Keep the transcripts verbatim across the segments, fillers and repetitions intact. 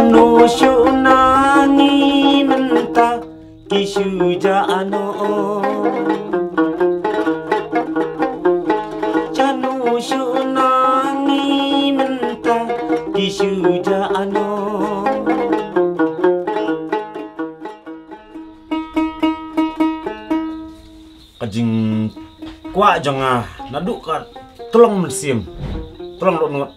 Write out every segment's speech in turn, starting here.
Nushu nangi mynta ki shu ja ano. Chanu shu nangi mynta ki shu ja ano. Ka jingkwah jong nga naduh ka tlong mynsiem, tlong dohnud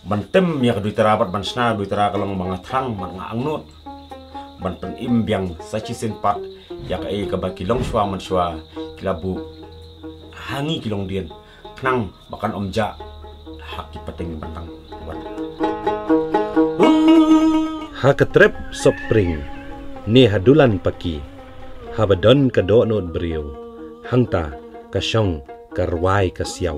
ban tem ïa ka Duitara bad ban shna Duitara ka long ba nga thrang bad nga angnud ban pynim biang sa shisien pat ïa kaei kaba ki longshuwa manshuwa ki la buh ha ngi ki longdien, khnang ba kan ym jah ha ki pateng bantang wan. Ha ka trep sopring ne ha dulan paki, haba don ka dohnud briew, hangta ka shong ka rwai ka siaw.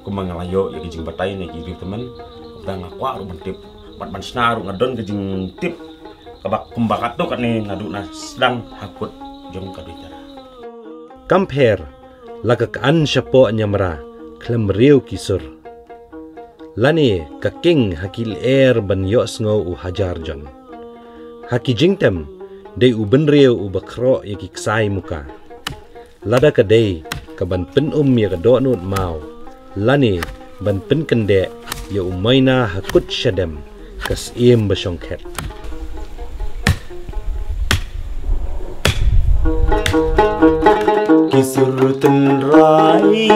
Kumba nga la ïoh ïa ki jingbatai na ki briew tymmen, kumta nga kwah ruh ban tip bad ban shna ruh nga don ka jingtip kaba kumba katto katne naduh na sdang ha kut jong ka Duitara. Kam pher la ka kan shapoh ñiamra khlem riew ki sur, lane ka king ha ki lyer ban ïohsngew u hajar jon. Ha ki jingtem dei u bynriew uba khroh ïa ki ksai muka. Lada ka dei ka ban pynum ïa ka dohnud maw, lane ban pynkyndeh ïa u maina ha kut shadem ka syiem ba shongkhet. Ki sur tynrai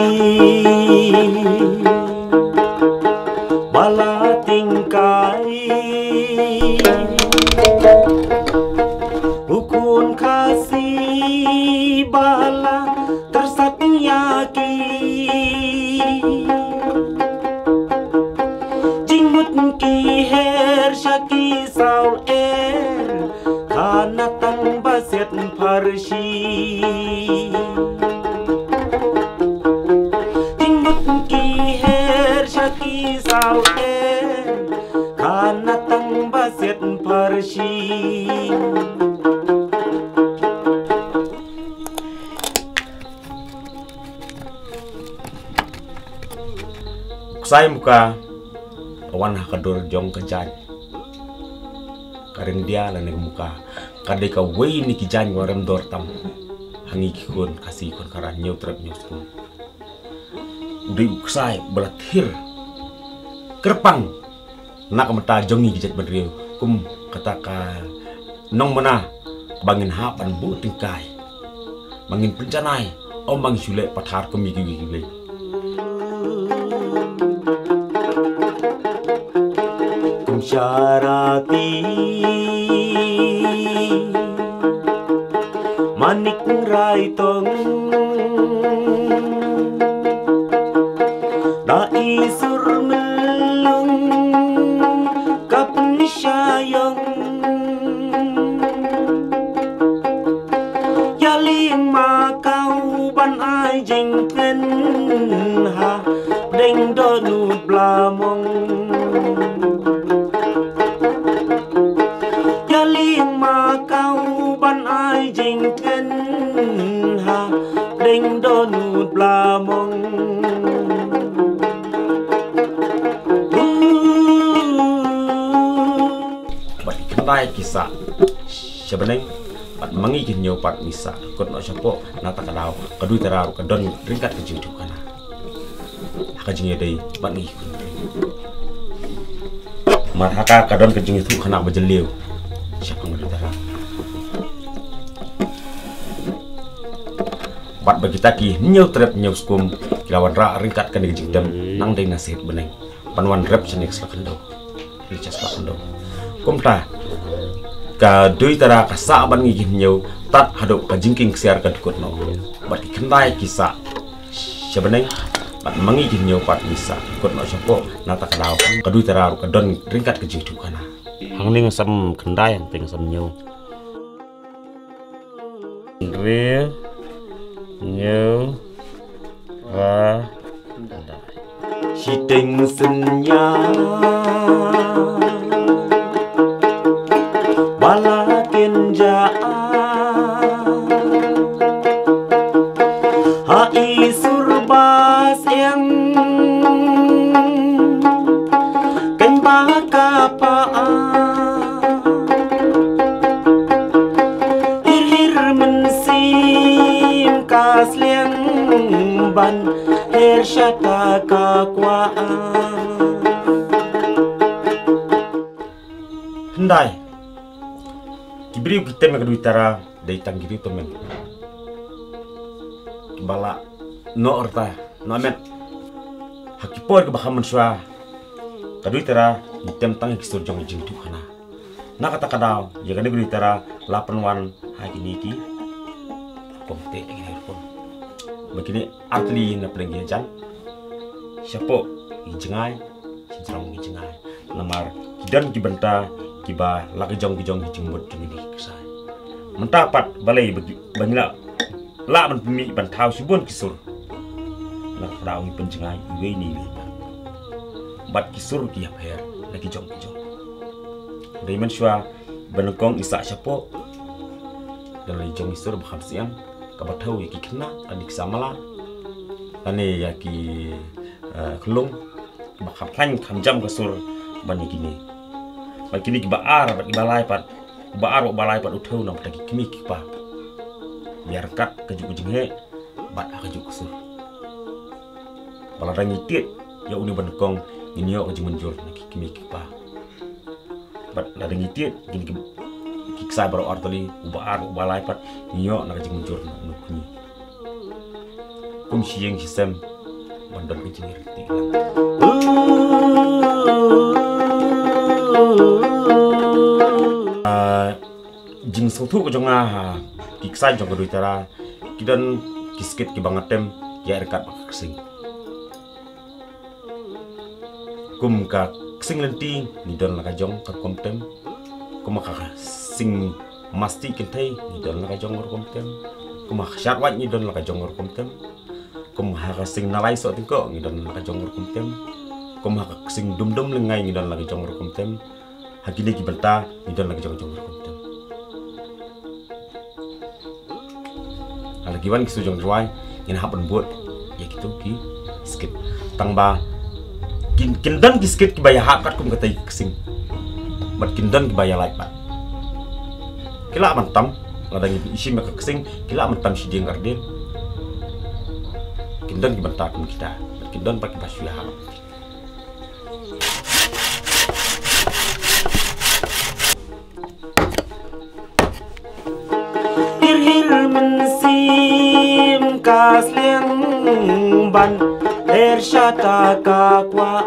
ba la tyngkai, u khun Khasi ba la tyrsat ïa ki. Jingmut ki her sha ki saw er, khana tang ba siat pharshi. Jingmut ki her sha ki saw er, khana tang ba siat pharshi. Ksai muka ka wan ha ka dur jong ka jaiñ. Ka ryndia lane ka muka ka dei kawei na ki jaiñ ba rem dor tam ha ngi ki khun Khasi khun Khara Hynñiewtrep Hynñiewskum. U dei u ksai ba la thir kyrpang na ka bynta jong ngi ki jaitbynriew kum kata ka nongmuna kaba ngin hap ban buh tyngkai, ba ngin pynjanai, ym ba ngin shu leh pathar kum ïa kiwei kiwei. Kum Sharati Manik Raitong, da i sur myllung ka pynshaiong. Ïa lieng ma ka u ban ai jingkren ha pdeng dohnud blamong. Ïa lieng ma ka u ban ai jingkren ha pdeng dohnud blamong. Bad ki khyndai ki sah sha bneng, bad ma ngi ki hynñiew pat ngi sah kut noh shapoh, na kata ka daw ka Duitara ruh ka don ryngkat ka jingïathuhkhana ha ka jingïadei bad ngi ki khun. Mar ha ka ka don ka jingïathuhkhana ba jylliew shaphang ka Duitara. Bad ba kita ki Hynñiewtrep Hynñiewskum ki la wanrah ryngkat kane ka jingtem nang dei na Sahit Bneng ban wan rep shane ka sla khyndew. Shane ka sla khyndew. Kumta ka Duitara ka sah bad ngi ki hynñiew tad haduh ka jingkieng ksiar ka dkut noh. Bad ki khyndai ki sah sha bneng, bad ma ngi ki hynñiew pat ngi sah kut noh shapoh, na kata ka daw ka Duitara ruh ka don ryngkat ka jingïathuhkhana. Hangne nga sam khyndai, hangtei nga sam hynñiew. Hynriew, hynñiew, phra, khyndai. Shiteng synñia ba la kynjah ha i sur ba seng, kan ba ka Her shata ka kwah. Hyndai ki briew ki tem ïa ka Dui Tara dei tang ki briew tymmen kiba la noh rta noh met. Ha ki por kiba kham mynshuwa ka Dui Tara ngi tem tang ïa ki sur jong ka jingïathuhkhana. Na kata ka daw ïa kane ka Dui Tara la pynwan ha kine ki rukom te, ïa kine ki rukom. Ba kine artylli na pdeng ki jan shapoh ki jngai, shajrong ki jngai. Namar ki don ki bynta kiba la ka jong ki jong ki jingmut jong kine ki ksai. Mynta pat balei ba ngi la lah ban pynmih ban thaw shibun ki sur. Na ka daw ngi pynjngai iwei na iwei pat. Bad ki sur ki ïapher na ki jong ki jong. Dei mynshuwa ba nyngkong i sah shapoh. Don la i jong i sur ba kham syiar kaba thew ïa ki khynnah lane ki samla lane ïa ki, eh, khyllung. Ba kham khlaiñ kham jam ka sur ban ïa kine. Bad kine kiba ar bad kiba lai pat, uba ar uba lai pat u thew na bynta ki kmie ki kpa. Ïa ryngkat kajuh ka jingheh bad ha kajuh ka sur. Ba lada ngi tied ïa une ba nyngkong ngin ïoh ka jingmynjur na ki kmie ki kpa. Bad lada ngi tied kine ki, ki ksai baroh artylli, uba ar uba lai pat, ngi ïoh na ka jingmynjur na une u kmie. Kum shi ïing shi sem ban don ka jingïarap. Ah, jingsngewthuh ka jong nga ha ki ksai jong ka Dui Tara, ki don ki skit kiba nga tem ïa ryngkat bad ka ksing. Kum ka ksing lynti ngi don la ka jong ka rukom tem. Kum ka ksing masti kynthei ngi don la ka jong ka rukom tem. Kum ka shad wait ngi don la ka jong ka rukom tem. Kum ha ka ksing nalai soh tyngkoh ngi don la ka jong ka rukom tem. Kum ha ka ksing dum dum lyngngai ngi don la ka jong ka rukom tem. Ha kine ki bynta ngi don la ka jong ka jong ka rukom tem. Ha la ki wan ki sur jong ka rwai ngin hap ban bud ïa kito ki skit. Tang ba kin, kin don ki skit kiba ïa hap katkum kata ka ksing. Bad kin don kiba ïa lait pat. Ki lah ban tam, lada ngi shim ïa ka ksing, ki lah ban tam shi dieng ar dieng. Kin don ki bynta kum kita, bad kin don pat kiba shu ïa hap. Hir hir mynsiem ka sliang ban, her shata ka kwah.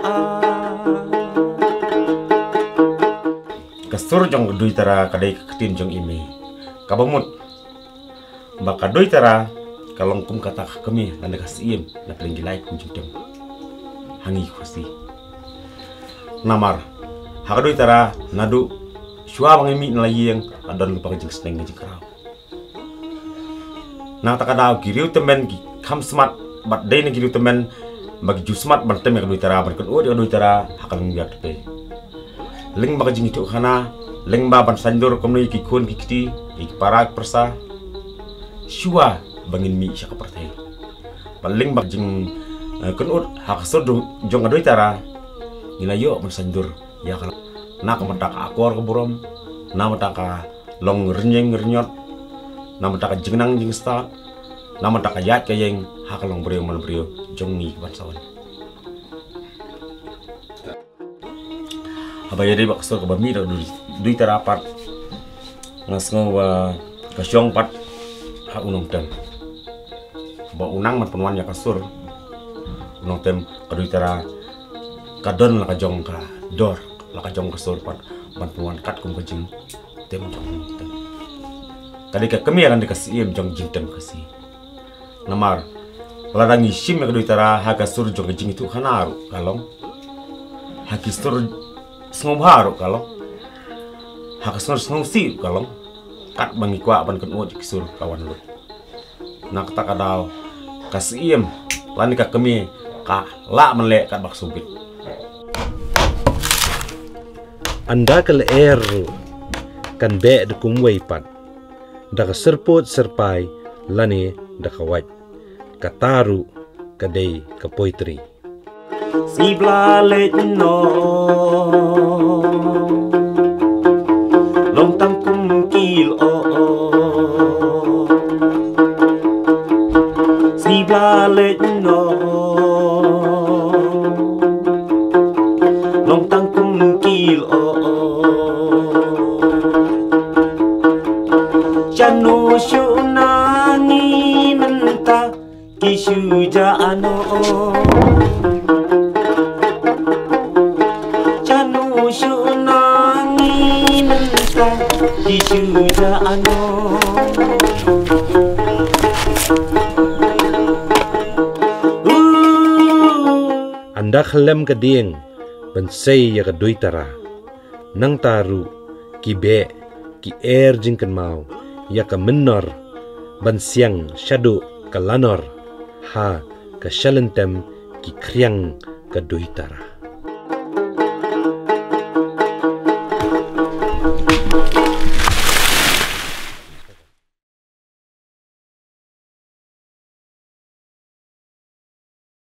Ka sur jong ka Dui Tara ka dei ka ktien jong i mei. Kaba mut ba ka Dui Tara ka long kum kata ka kmie lane ka syiem na pdeng ki lai kum jingtem ha ngi ki Khasi. Namar ha ka Dui Tara naduh shuwa ba ngi mih na la ïing la don lypa ka jingsneng ka jingkraw. Na kata ka daw ki riew tymmen ki kham smat bad dei na ki riew tymmen ba ki ju smat ban tem ïa ka Dui Tara, ban kynud ïa ka Dui Tara ha ka lyngwiar tpei. Lyngba ka jingïathuhkhana, lyngba ban saiñdur kumno ïa ki khun ki kti, ïa ki para ki pyrsa, shuwa ba ngin mih sha ka pyrthei. Bad lyngba ka jing, eh, kynud ha ka sur jong ka Dui Tara, ngi la ïoh ban saiñdur ïa ka, na ka bynta ka akor ka burom, na ka bynta ka long rynïeng rynñiot, na ka bynta ka jingnang jingstad, na ka bynta ka ïaid ka ïeng ha ka long briew man briew jong ngi ki ban sa wan. Haba ïadei bad ka sur kaba mih da ka Dui, Dui Tara pat, nga sngew ba ka shong pat ha u nongtem ba u nang ban pynwan ïa ka sur. U nongtem, ka Dui Tara ka don la ka jong ka dor, la ka jong ka sur pat ban pynwan katkum ka jingtem jong u nongtem. Ka dei ka kmie lane ka syiem jong jingtem Khasi. Namar lada ngi shim ïa ka Dui Tara ha ka sur jong ka jingïathuhkhana ruh ka long, ha ki sur sngewbha ruh ka long, ha ka sur sngewsih ruh ka long. Katba ngi kwah ban kynud ïa ki sur ka wan lut. Na kata ka daw ka syiem lane ka kmie ka lah ban leh katba ka sngewbit. Ynda ka lyer ruh kan beh da kumwei pat, da ka syrpud syrpai lane da ka wait. Kata ruh ka dei ka poetry. Sngi Bla leit noh, long tang kum ki lyoh. Sngi Bla leit noh. Chano shu nangi mynta ki shu ja ano. Chano shu nangi mynta ki shu ja ano. Ynda khlem ka dieng ban sei ïa ka duitara. Nangta ruh ki beh ki er jingkynmaw ïa ka mynnor ban siang shaduh ka lanor ha ka shalynter ki khriang ka duitara.